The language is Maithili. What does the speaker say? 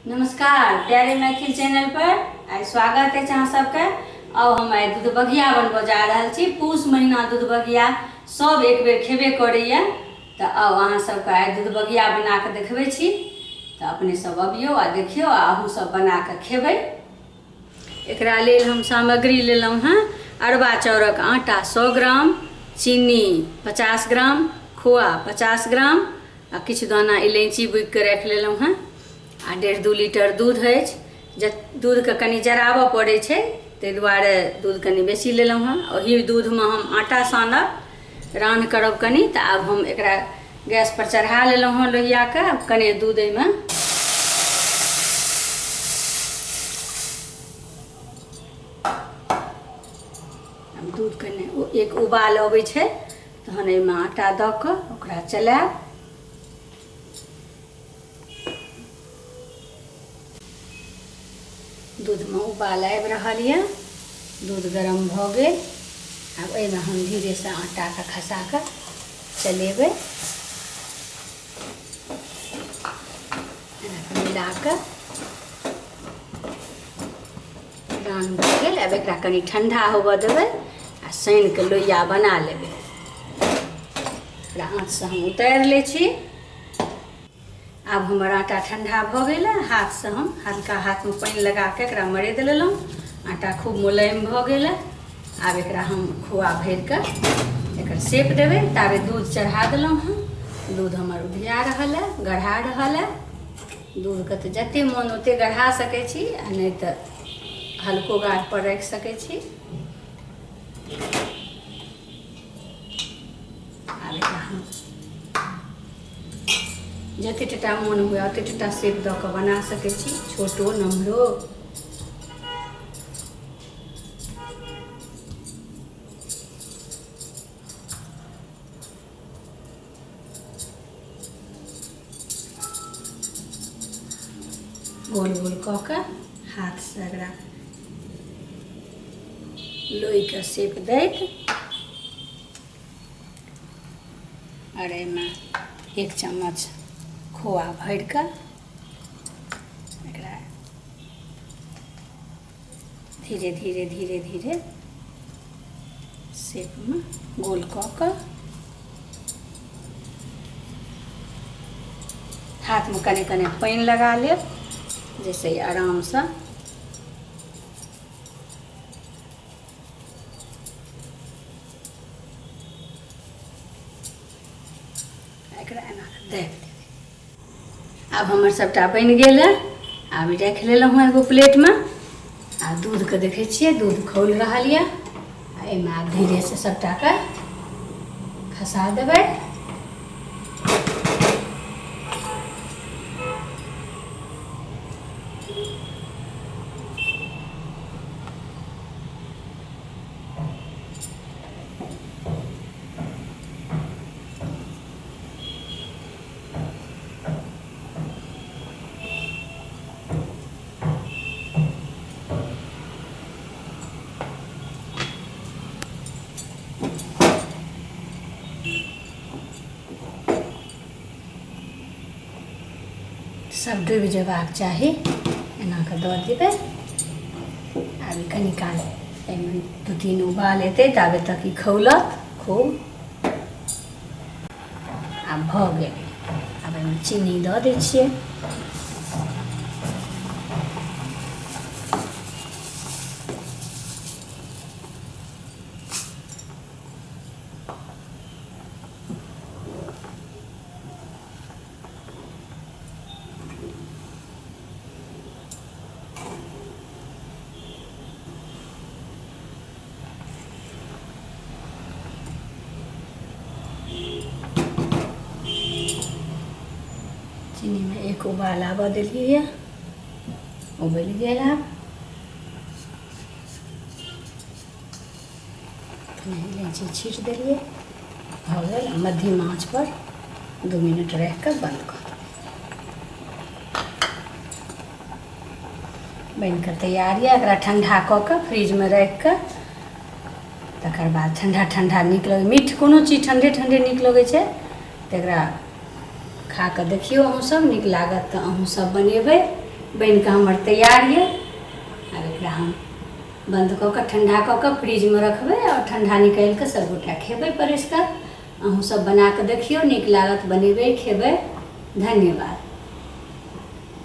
नमस्कार प्यारे मैथिल चैनल पर आइ स्वागत अछि अहाँ सबके। आउ हम आइ दूधबगिया बनबऽ जा रहल छी। पूस महीना दूधबगिया सब एक बेर खेबे करैया, तऽ आउ अहाँ सबके आइ दूधबगिया बना कऽ देखबै छी। तऽ अपने सब अबियौ आ देखियौ आ अहूँ सब बना कऽ खेबै। एकरा लेल हम सामग्री लेलहुँ हँ अरबा चाउरक आटा 100 ग्राम, चीनी 50 ग्राम, खोआ 50 ग्राम आ किछु दाना इलायची बुकि कऽ राखि लेलहुँ हँ आ 1.5-2 लीटर दूध अछि। जे दूधके कनि जराबऽ पड़ै छै ताहि दुआरे दूध कनि बेसी लेलहुँ हँ। ओही दूधमे हम आटा सानब, रान्ह करब कनि। तऽ आब हम एकरा गैसपर चढ़ा लेलहुँ हँ लोहियाके। आब कनि दूध एहिमे दूध कनि एक उबाल अबै छै तहन एहिमे आटा दऽ कऽ ओकरा चलायब। दूधमे उबाल आबि रहल यऽ, दूध गरम भऽ गेल। आब एहिमे हम धीरेसँ आटाके खसा कऽ चलेबै, मिला कऽ रान भऽ गेल। आब एकरा कनि ठण्डा होबऽ देबै आ सानि कऽ लोइया बना लेबै। एकरा आँचसँ हम उतारि लै छी। आब हमर आटा ठण्डा भऽ गेल। हाथसँ हम हल्का हाथमे पानि लगा कऽ एकरा मरदि लेलहुँ। आटा खूब मुलायम भऽ गेल। आब एकरा हम खोआ भरि कऽ एकर सेप देबै। ताबे दूध चढ़ा देलहुँ हँ। दूध हमर उधिया रहल है, गढ़ा रहल है। दूधके तऽ जतेक मोन ओतेक गढ़ा सकै छी आ नहि तऽ हल्को गाढ़ पर राखि सकै छी। आब एकरा हम जतेक टटा मोन हुए ओतेक टटा सेप दऽ कऽ बना सकै छी, छोटो नम्हरो। गोल गोल कऽ कऽ हाथसँ एकरा लोहिके सेप दैत आओर एहिमे 1 चम्मच खोआ भरि कऽ एकरा धीरे धीरे धीरे धीरे शेपमे गोल कऽ कऽ हाथमे कनि कनि पानि लगा लेब जाहिसँ ई आरामसँ एकरा एना कऽ दाबि देबै। आब हमर सभटा बनि गेल है। आब ई राखि लेलहुँ हँ एगो प्लेटमे। आ दूधके देखै छियै, दूध खौल रहल यऽ। आ एहिमे आब धीरेसँ सभटाके खसा देबै। सब डूबि जेबाक चाही, एना कऽ दऽ देबै। आब कनि काल एहिमे 2-3 उबाल एतै ताबे तक ई खौलत खूब। आब भऽ गेलै। आब एहिमे चीनी दऽ दै छियै। चीनीमे एक उबाल आबऽ देलियै, उबलि गेल। आब इलायची छीट देलियै, भऽ गेल। मध्यम आँचपर 2 मिनट राखि कऽ बन्द कऽ देबै। बनि कऽ तैयार यऽ। एकरा ठण्डा कऽ कऽ फ्रिजमे राखि कऽ तकर बाद ठण्डा ठण्डा नीक लगै। मीठ कोनो चीज ठण्डे ठण्डे नीक लगै छै। तऽ एकरा खा कऽ देखियौ अहूँसभ, नीक लागत तऽ अहूँसभ बनेबै। बनि कऽ हमर तैयार यऽ। आब एकरा हम बन्द कऽ कऽ ठण्डा कऽ कऽ फ्रिजमे रखबै आओर ठण्डा निकालि कऽ सभगोटा खेबै परसि कऽ। अहूँ सब बना कऽ देखियौ, नीक लागत, बनेबै, खेबै। धन्यवाद।